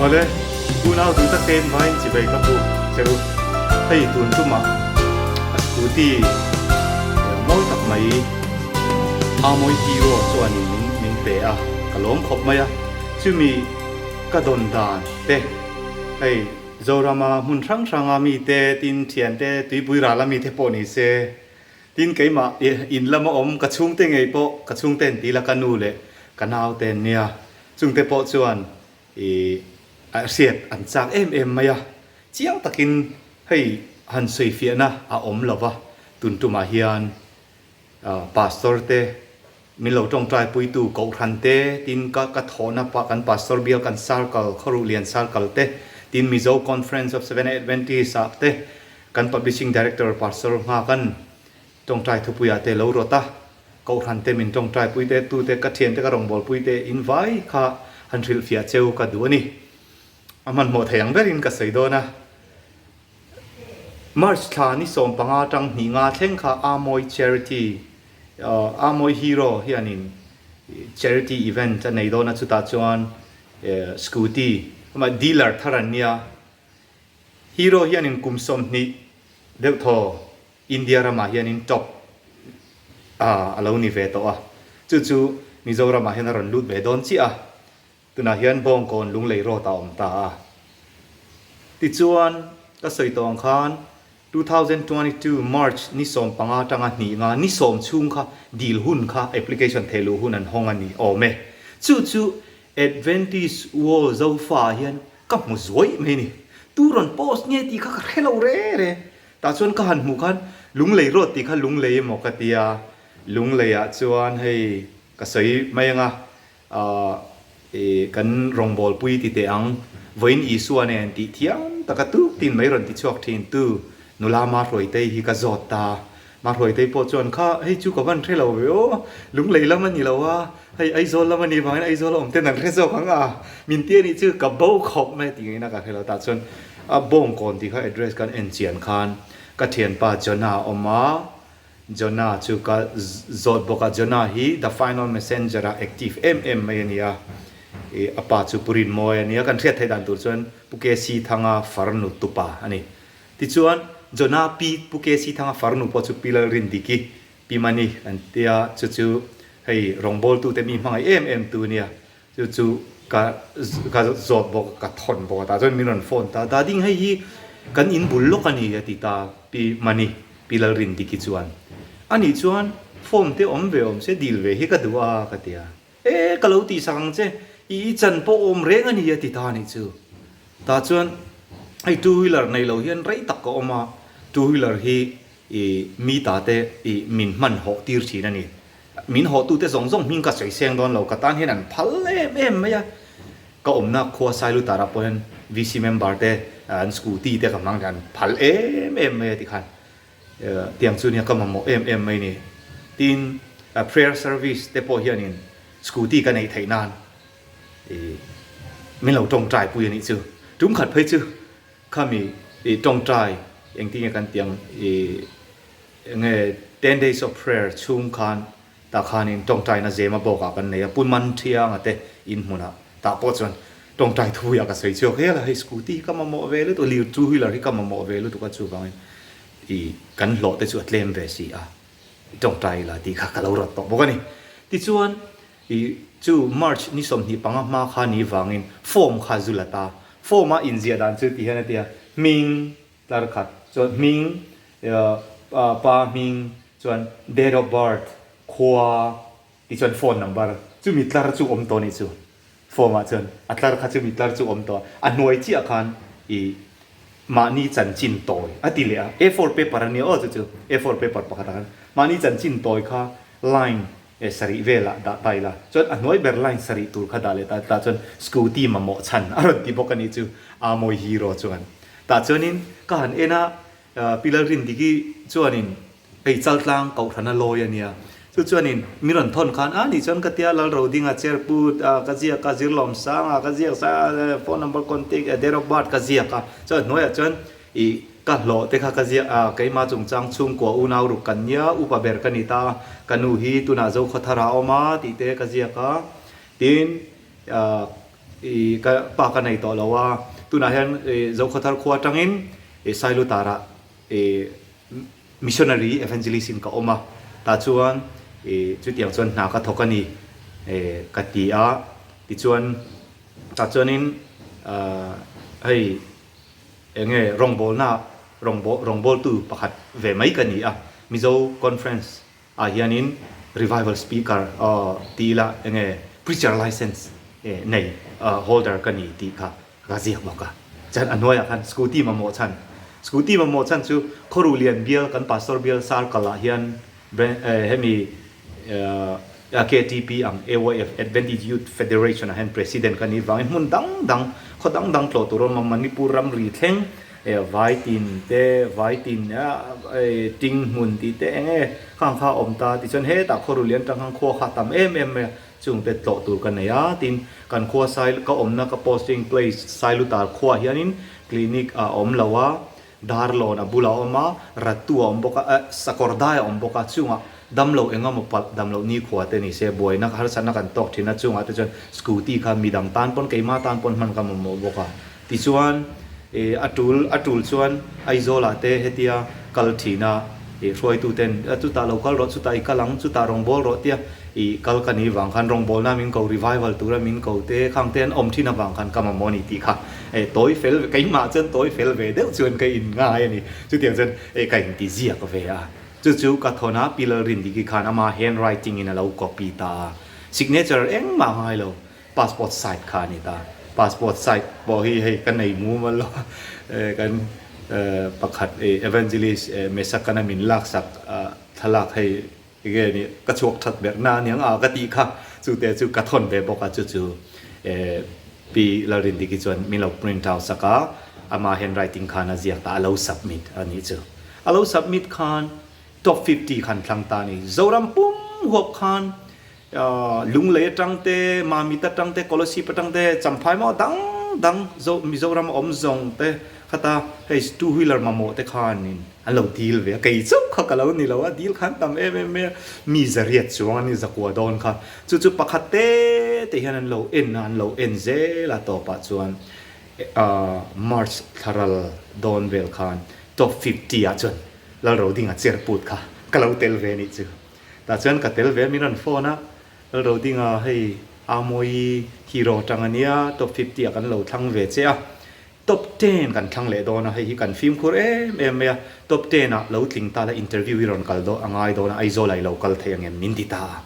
Awle, unau duh tak tein vain chibai ka buk che u. Hei tun tumah a scooty mawi tak mai Amawi Hero chuanin min min pe a, ka lawm khawp mai a. Chumi ka dawn dan te hei Zorama hmun hrang hranga mite tin thiante tuipui rala mite pawh ni se Tin, keimah in lama awm ka chhungte ngei pawh ka chhungte an ti la, ka nu leh ka naute an nia. Chungte pawh chuan i hriat an chak em em mai a, chiang takin hei han sawifiahna a awm lo va, tun tumah hian Pastor te min lo tawngtai puitu Kohhran te, tin ka ka thawhna pah kan Pastor bial kan Circle, Khawruhlian Circle te, tin Mizo Conference of Seventh Adventist ah te Kan Publishing Director Pastor Nghakan tawngtai thupuiah te lo rawt a, Kohhran te min tawngtai pui te, tu te, ka thian te, ka rawngbâwl pui te in vai kha han hrilhfiah cheu ka duh a ni. A hmanhmawh thei ang berin ka sawi dawn a. March thla ni 15 atang hnih nga thleng kha Amoy Charity, Amoy Hero hianin charity event a nei dawn a, chutah chuan scooty, amah dealer thar an nia, Hero hianin kum 20 deuh thaw India ramah hianin top a a lo ni ve tawh a, chu chu Mizoramah hian a rawn lut ve dawn chiah a, tunah hian Bawngkawn Lunglei Road a awm ta a. Tichuan, ka sawi tawh ang khan 2022 March ni 15 atanga hnih nga ni sawm chhung kha dil hun kha application thehluh hun an hawng a ni awm e. Chu chu Adventist World Zofa ah hian ka hmu zuai mai a ni. Tu rawn post nge tih kha ka hre lo re re. Tah chuan ka han hmuh khan Lunglei Road tih kha Lunglei emaw ka ti a, Lunglei ah chuan hei ka sawi mai ang a, ahh ih kan rawngbawlpui ti teh ang, vawiin Isua nen tih thiam taka tuk tin mai rawn ti chhuak thin tu Nula Mahruaitei hi ka zawt ta. Mahruaitei pawh chuan, Kha, hei chu ka van hre lo ve aw, Lunglei lam a ni lo a, hei Aizawl lam a nih vangin Aizawl a awm ten an hre zawk ang a, min ti a nih chu ka bo khawp mai tih ngaihna ka hre lo. Tah chuan a Bawngkawn tih kha address kan en chian khan ka thianpa Jonah a awm a, Jonah chu ka zawt bawk a, Jonah hi The Final Messenger ah active em em mai a ni a, ih a pa chu Pu Rinmawi a ni a, kan hriat theih dan tur chuan Pu KC Thanga farnu tupa a ni. Tichuan, Jonah pi Pu KC Thanga farnu pawh chu Pi Lalrindiki, Pi Mani an tia, chu chu hei rawngbawltute mi hmangaih em em tu nia, chu chu ka ka zawt bawk a, ka thawn bawk a, tah chuan min rawn phone ta, Dading hei hi kan in bul lawk a ni a ti ta Pi Mani, Pi Lalrindiki chuan. Anih chuan form te awm ve awm se dil ve hi ka duh a ka ti a. E, ka lo tihsak ang che, i i chan pawh awm reng a ni a ti ta a nih chu. Tah chuan hei two wheeler nei lo hian rei tak ka awm a, two wheeler hi i mi ta te i min hman hawh tir thin a ni. Min hawh tu te zawng zawng hming ka sawi seng dawn lo, ka tan hian an phal em em mai a. Ka awmna khua Sailutar ah pawh hian VC member te an scooty te ka hmang hian an phal em em mai a tikhan. Tiang chu nia ka mamawh em em mai ni. Tin, prayer service te pawh hianin scooty ka neih theih nan min lo tawngtai pui a nih chu. Tum khat phei chu khami tawngtai engtin nge kan tih ang enge ten days of prayer chhung khan Tah khanin tawngtaina zema bawkah kan nei a, Pu Man Thianga te in hmunah tah pawh chuan tawngtai thuiah ka sawi chhuak hial a, hei scooty hi ka mamawh ve lutuk, lir two wheeler hi ka mamawh ve lutuk a, chuvangin i kan hlawh te chu a tlem ve si a, i tawngtai ila tih kha ka lo rawt tawh bawk a ni. Tichuan i chu March ni 25 hma kha ni vangin form kha zu la ta, form a inziah dan chu ti hian a ti a, hming, Tlar khat chuan hming, pa hming chuan date of birth, khua tih chuan phone number chumi tlar chu awm tawh a nih chu. Form ah chuan a tlar kha chumi tlar chu awm tawh a, a hnuai chiah khan i mahni chanchin tawi a ti leh a, A4 paper a nia aw chu chu A4 paper pakhat ah khan mahni chanchin tawi kha line sarih velah dah ta ila chuan a hnuai ber line sarih tur kha dah leh ta tah chuan scooty mamawh chhan a rawn ti bawk a nih chu Amawi hero chuan tah chuanin ka han en a Pi Lalrindiki chuanin hei Chaltlang Kohhrana lawi a nia chu chuanin min rawn thawn khan a nih chuan ka tia Lalrodinga chairput a ka ziak a Zirlawmsanga ka ziak sa phone number contact date of birth ka ziak a chuan hnuaiah chuan Ih, ka hlawh te kha ka ziah a, keimah chungchang chhungkua unau ruk kan nia, upa ber ka ni ta, ka nu hi tunah Zokhawthar ah a awm a tih te ka ziak a, tin, ah, I ka pa ka nei tawh lo a, tunah hian Zokhawthar khua atangin Sailutarah i missionary evangelist in ka awm a, tah chuan i chutiang chuan hna ka thawk a ni ka ti a, tichuan tah chuanin hei eng nge rawngbawlna rawngbawltu pakhat ve mai ka ni a, Mizo Conference ah hianin revival speaker ti ila eng nge preacher license nei holder ka ni tih kha Ka ziak bawk a. Chuan a hnuaiah khan scooty mamawh chhan, scooty mamawh chhan chu Khawruh Lian bial kan pastor bial circle ah hian hemi KTP ang AYF Adventist Youth Federation ah hian president ka nih vangin hmun dang dang khaw dang dang tlawh tur a awm a, Manipur ramri thleng Vaitin te Vaitin Ting hmun tih te eng nge khang kha a awm ta tichuan hetah Khawruh Lian atang khan khua kha a tam em em mai a. Chungte tlawh tur ka nei a, tin kan khua Sai ka awmna ka posting place Sailutar khuaah hianin clinic a awm lo a, Darlawn a bulah a awm a, Ratu a awm bawk a, eh Sakawrdai a awm bawk a, chungah damlo eng emaw palh damloh nikhua te ni se buaina harsatna kan tawk thin a, chungah te chuan scooty kha midang tan pawn keimah tan pawn hman ka mamawh bawk a, tichuan eh a tul a tul chuan Aizawlah te hetia kal thin a, ih hruaituten chutah lo kal rawh chutah i kal ang chutah rawngbâwl rawh tia ih kal ka nih vang khan rawngbâwlna min ko revival tura min ko te khang te an awm thin avang khan ka mamawh a ni tih kha eh tawi fel keimah chuan tawi fel ve deuh chuan ka in ngai a ni chutiang chuan eh ka inti ziak ve a chu chu ka thawn a Pi Lalrindiki khan ama handwriting in a lo copy ta a signature engmah ngai lo. Passport site kha a ni ta. Passport site pawh hi hei ka nei mumal lo a, kan pakhat Evangelist Mesakana min laksak thlalak hei enge ni ka chhuak that ber na aniang a ka tih kha chu te chu ka thawn ve bawk a chu chu Pi Lalrindiki chuan min lo print out sak a, ama handwriting khan a ziak ta a lo submit a nih chu. A lo submit khan top 50 khan thlang ta a ni. Zoram pum huap khan Lunglei atang te, Mamit atang te, Kolasib atang te, Champhai maw dang dang Mizoram a awm zawng te khata hei two wheeler mamawh te khanin an lo dil ve a, kei chauh kha ka lo ni lo a, dil khan tam em em mai a, mi zariat chuang an ni zakua dawn kha, chu chu pakhat te te hian an lo en a, an lo en zel a tawpah chuan March thlaral dawn vel khan top 50 ah chuan Lalrodinga cherput kha ka lo tel ve nih chu. Tah chuan ka tel ve min rawn phone a, Lalrodinga hei Amawi hero tang a nia, top 50 ah kan lo thlang ve che a, top 10 kan thlang leh dawn a, hei hi kan fimkhur em em mai a, top 10 ah lo tling ta la interview hi rawn kal dawn a ngai dawn a, Aizawl ah i lo kal thei ang em min ti ta a.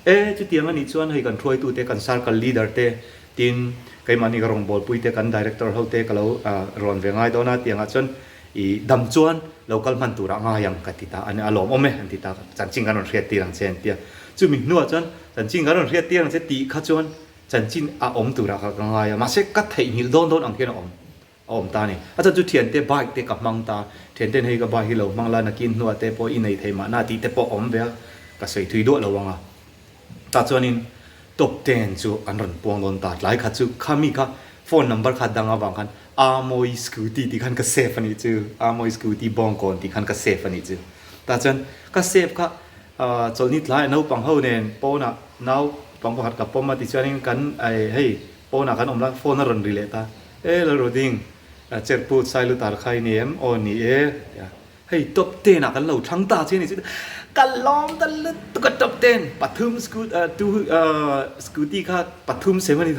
E chutiang a nih chuan hei kan hruaitu te kan circle leader te tin keimahni ka rawngbawlpui te kan director ho te ka lo rawn ve ngai dawn a tiangah chuan I dam chuan lo kal hman turah ngai ang ka ti ta a, a lawmawm e an ti ta, chanchin kan rawn hriat tir ang che an ti a. Chumi hnuah chuan chanchin kan rawn hriat tir ang che tih kha chuan chanchin a awm turah kha ka ngai a, mahse ka theihnghilh dawn dawn ang hian a awm a awm ta a ni. A chhan chu thiante bike te ka hmang ta, thianten hei ka bike hi lo hmang la nakin hnuah te pawh i nei thei mahna tih te pawh a awm ve a, ka sawi thui duah lo ang a. Tah chuanin top 10 chu an rawn puang dawn ta, tlai khat chu khami kha phone number kha dang avang khan Amawi scooty tih khan ka save a nih chu, Amawi scooty bawngkawn tih khan ka save a nih chu. Tah chuan ka save kha chawlhni tlai naupang ho nen pawnah naupang pakhat ka pawm a tichuanin kan hei pawnah kan awm la phone a rawn ri leh ta, E Lalroding, Cherput Sailutar kha i ni em? Aw ni e a ti a. Hei top 10 ah kan lo thlang ta che ni chu ka lawm ta lutuk a top 10 pathum scoot two scooty kha pathum sem a ni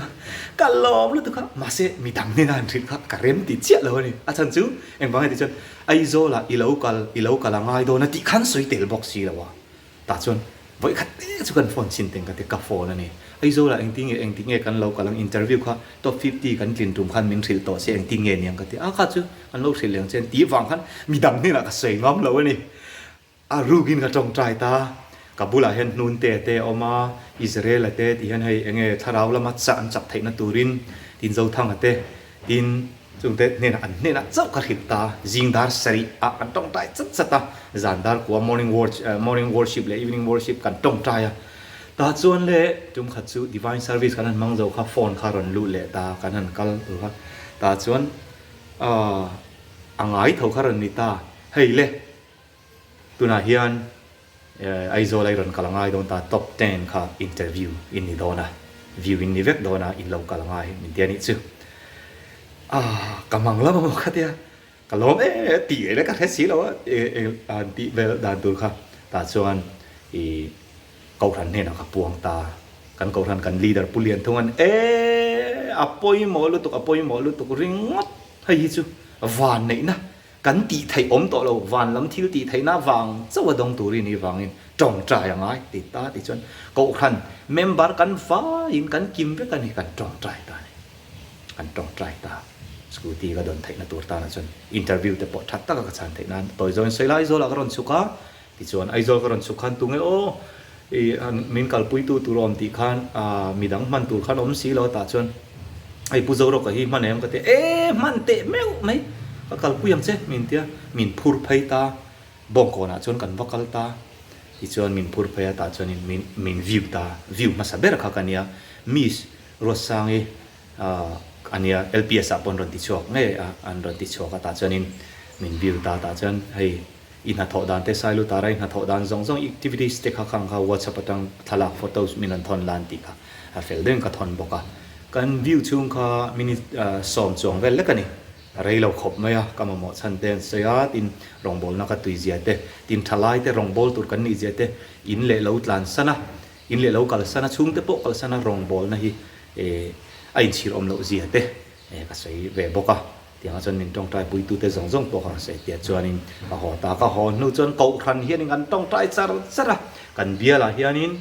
ka lawm lutuk a mahse midang hnena han hrilh kha ka rem ti chiah lo a ni a chhan chu engvang nge tih chuan Aizawl ah i lo kal i lo kal a ngai dawn a tih khan sawi tel bawk si lo a. Tah chuan vawi khat te chu kan phone chhin teng ka ti, ka phone a ni. Aizawl ah engtin nge engtik nge kan lo kal ang interview kha top 50 kan tlin tum khan min hrilh tawh se engtin nge niang ka ti a, kha chu kan lo hrilh leng che an tih vang khan midang hnenah ka sawi ngam lo a ni. A rukin ka tawngtai ta, ka bulah hian hnunte te a awm a, Israel a te tih hian hei enge thlarau lama chah an chak theihna turin tin Zothanga te Tin, chungte hnenah an hnenah chauh ka hrilh ta, zing dar sarih ah kan tawngtai chat chat a, zan dar kua morning morning worship leh evening worship kan tawngtai a. Tah chuan le tum khat chu divine service kan han hmang zo kha phone kha rawn luh leh ta, kan han kal tur kha. Tah chuan aah a ngai tho kha rawn ni ta, hei le tunah hian Aizawl a i rawn kal a ngai dawn ta, top 10 kha interview i ni dawn a. View in ni vek dawn a, in lo kal ngai min ti a nih chu. Ah, ka mang lam amaw kha tia, ka lawm em em a, tih leh ka hre si lo a, an tih vel dan tur kha. Tah chuan i Kohhran hnenah ka puang ta, kan Kohhran kan leader Pu Lianthunga'n e, a pawimawh lutuk, a pawimawh lutuk ringawt hei hi chu vanneihna Kan tih theih awm tawh lo, van lam thil tih theihna vang chauh a dawng tur i nih vangin tawngtai a ngai ti ta ti chuan Kohhran member kan vaiin kan kim vek a ni, kan tawngtai ta a ni. Kan tawngtai ta. Scooty ka dawn theihna tur tanah chuan interview te pawh that taka ka chhan theih nan tawi zawngin sawi la Aizawlah ka rawn chhuk a, tichuan Aizawl ka rawn chhuk khan tunge aw i min kalpuitu tur a awm tih khan midang hman tur khan awm si lo a tah chuan Hei Pu Zorawka hi hman em ka ti a, e hman teh meuh mai, ka kalpui ang che min tia, min phur phei ta, Bawngkawnah chuan kan va kal ta, tichuan min phur phei a tah chuanin min min view ta, view hmasa ber kha ka nia, Miss Ruatsangi a nia LPS ah pawh an rawn ti chhuak ngei a, an rawn ti chhuak a tah chuanin min view ta tah chuan hei I hnathawh dan te Sailu Tara i hnathawh dan zawng zawng i activities te kha khang kha WhatsApp atang thlalak photos min rawn thawn lan tih kha a fel deuhin ka thawn bawk a. Kan view chhung kha minute sawm chuang vel lek a ni. A rei lo khawp mai a, ka mamawh chhan te an sawi a, tin rawngbawlna ka tui zia te, tin thalai te rawngbâwl tur kan nih zia te, in leh lo tlan san a, in leh lo kal san a, chhungte pawh kal san a rawngbawlna hi a inchhir awm loh zia te ka sawi ve bawk a. Tiangah chuan min tawngtai puitute zawng zawng pawh ka rawn sawi tia chuanin ka haw ta. Ka haw hnu chuan Kohhran hianin kan tawngtai char char a, kan bialah hianin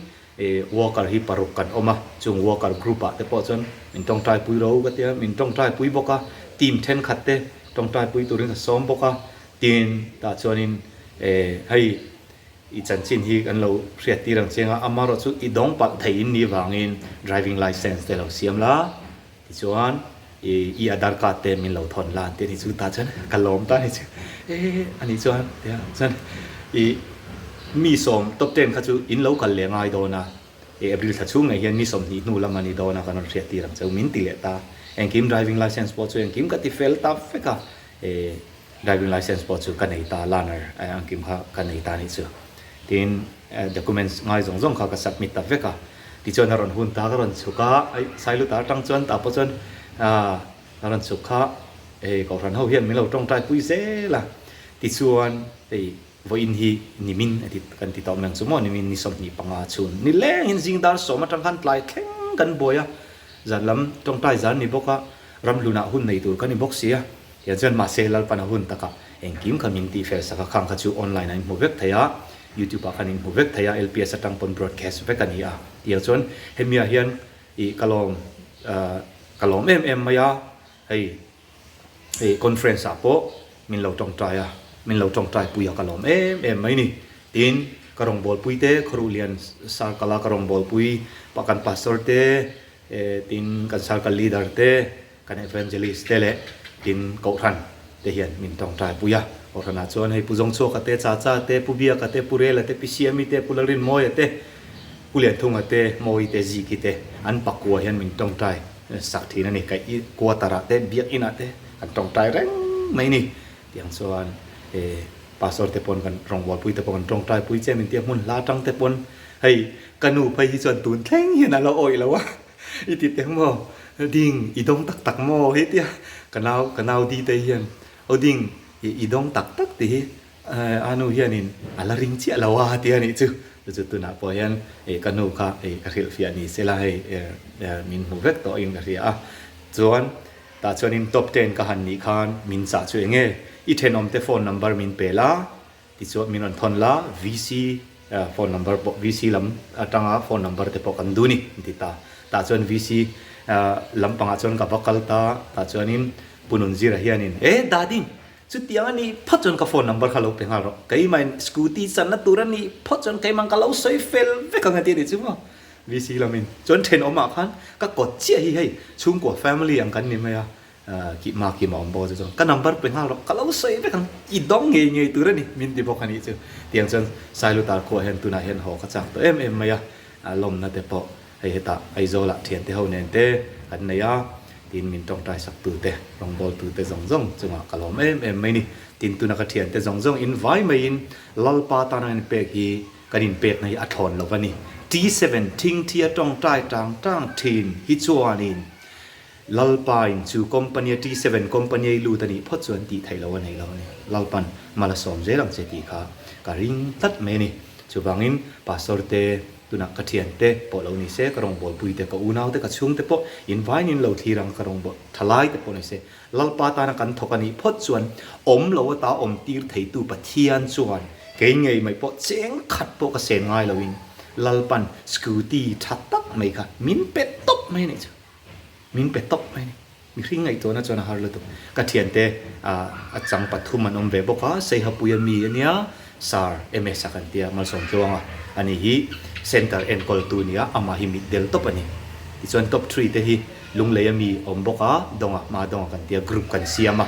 worker hi paruk kan awm a, chung worker group ah te pawh chuan min tawngtai pui ro ka tia, min tawngtai pui bawk a, team thenkhat te tawngtai pui turin ka sawm bawk a, tin tah chuanin hei i chanchin hi kan lo hriat tir ang chiang a, amaherawhchu i dawng palh thei in nih vangin driving licence te lo siam la. Tichuan, i i Aadhaar card te min lo thawn la an ti a ni chu tah chuan ka lawm ta a ni chu. E a nih chuan tia chuan i mi sawm top ten kha chu in lo kal leh ngai dawn a, i April thla chhung ngei hian mi 20 hnu lam a ni dawn a kan rawn hriat tir ang cheu min ti leh ta. Engkim driving licence pawh chu engkim ka ti fel ta vek a, e driving licence pawh chu ka nei ta learner engkim kha ka nei ta a nih chu. Tin documents ngai zawng zawng kha ka submit ta vek a. Tichuan a rawn hun ta ka rawn chhuk a, aih Sailuta atang chuan tah pawh chuan aah a rawn chhuk kha hei Kohhran ho hian min lo tawngtai pui zel a, tichuan hei vawiin hi nimin a ti kan ti tawh mai ang chu maw nimin ni 25 chhun ni lengin zing dar sawm atang khan tlai thleng kan buai a, zan lam tawngtai zan ni bawk a, ramhlunah hun nei tur ka ni bawk si a, tiang chuan mahse Lalpan a hun takah engkim kha min tihfel sak a, khang kha chu online ah in hmu vek thei a. Youtube ah khan in hmu vek thei a, LPS atang pawn broadcast vek a ni a tiang chuan hemi ah hian ih ka lawm ka lawm em em mai a, hei ih conference ah pawh min lo tawngtai a, min lo tawngtai pui a ka lawm em em mai ni. Tin, ka rawngbawlpui te Khawruhlian circle a ka rawngbawlpui pah kan pastor te tin kan circle leader te, Kan evangelist te leh tin Kohhran te hian min tawngtai pui a, Kohhranah chuan hei Pu Zawngchhuaka te, Chacha te, Pu Biaka te, Pu Rela te, Pi Siami te, Pu Lalrinmawia te, Pu Lianthunga te, Mawi te, Ziki te an pakua hian min tawngtai sak thin a ni. Ka quarter ah te, biakinn ah te kan tawngtai reng mai ni. Tiang chuan e Pastor te pawn kan rawngbawlpui te pawh kan tawngtai pui che min tia hmun hla tang te pawn hei ka nu phei hi chuan tun thleng hian a la awih lo a. I ti teh maw? Ding, i dawng tak tak maw? Hei tia ka nau, ka nau di te hian, Aw ding, i i dawng tak tak tih hi a nu hianin a la ring chiah lo a tia nih chu. Chu chu tunah pawh hian ka nu kha ka hrilhfiah ni se la hei min hmu vek tawhin ka hria a. Chuan tah chuanin top ten ka han nih khan min chah chu eng nge? I thenawmte phone number min pe la, Tichuan min rawn thawn la, VC phone number pawh VC lam atanga phone number te pawh kan duh ni an ti ta. Tah chuan VC lampangah chuan ka va kal ta, tah chuanin Pu Nunzira hianin E Daddy, chutiang a nih phawt chuan ka phone number kha lo pe nghal rawh, keimahin scooty channa tur a nih phawt chuan keimah ka lo sawi fel vek ang a ti a nih chu maw VC lamin. Chuan thenawmah khan ka kawt chiah hi hei chhungkua family ang kan ni mai a, Kih ma kih ma awm bawk a chu chuan ka number pe nghal rawh ka lo sawi vek ang i dawng ngei ngei tur a ni min ti bawk a nih chu tiang chuan Sailutar khuaah hian tunah hian haw ka chak tawh em em mai a lawmna te pawh hei hetah Aizawl ah thiante ho nen te kan nei a tin min tawngtai sak tu te rawngbâwl tu te zawng zawng chungah ka lawm em em mai ni tin tuna ka thiante zawng zawng in vai maiin Lalpa tana in pek hi Kan inpekna hi a thlawn lo va ni. T-seven thingthia tawngtai tang tang thin hi chuanin Lalpain chu company a T-seven company a i lut a nih phawt chuan tih theih loh a nei lo a ni. Lalpan mal a sawm zel ang che tih kha ka ring tlat mai a ni. Chuvangin Pastor te tunah ka thiante pawh lo ni se, ka rawngbawlpui te, ka unau te, ka chhungte pawh invain in lo thlir ang ka rawngbawlh thalai te pawh ni se, Lalpa tana kan thawk a nih phawt chuan awm lo ata awm tir theitu Pathian chuan kei ngei mai pawh cheng khat pawh ka sen ngai loin Lalpan scooty tha tak mai kha min pe tawp mai a nih chu. Min pe tawp mai a ni. Mihring ngaihtuahna chuan a har lutuk. Ka thiante a chang pathum an awm ve bawk a, Seihapuia mi a nia, Sir MS a kan tia, Malsawmtluanga a ni hi Centre enkawltu a ni a, amah hi mitdel tawp a ni. Tichuan top three te hi Lungleia mi awm bawk a, Dawnga hma Dawnga kan tia group kan siam a,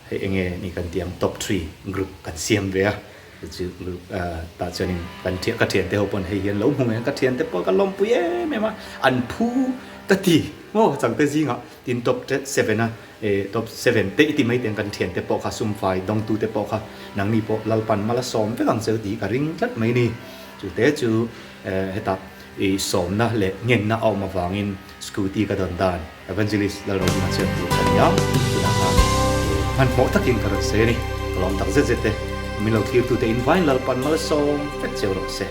hei enge ni kan tih ang top three group kan siam ve a, chu group tah chuanin kan thian ka thiante ho pawn hei hian lo hmu ngei ka thiante pawh ka lawmpui em em a, an phu ka ti maw changte zingah tin top seven a top seven te i ti mai teng kan thiante pawh kha sumfai dawngtu te pawh kha nangni pawh Lalpan mala sawm vek ang che tih ka ring tlat mai ni chu te chu hetah I sawmna leh ngenna a awm avangin scooty ka dawn dan Evangelist Lalrohminga chhiat tur ka ni a, tunah khan hmanhmawh takin ka rawn sawi a ni. Ka lawm tak zet zet e. Min lo thlirtute in vain Lalpan malsawm vek cheu rawh se.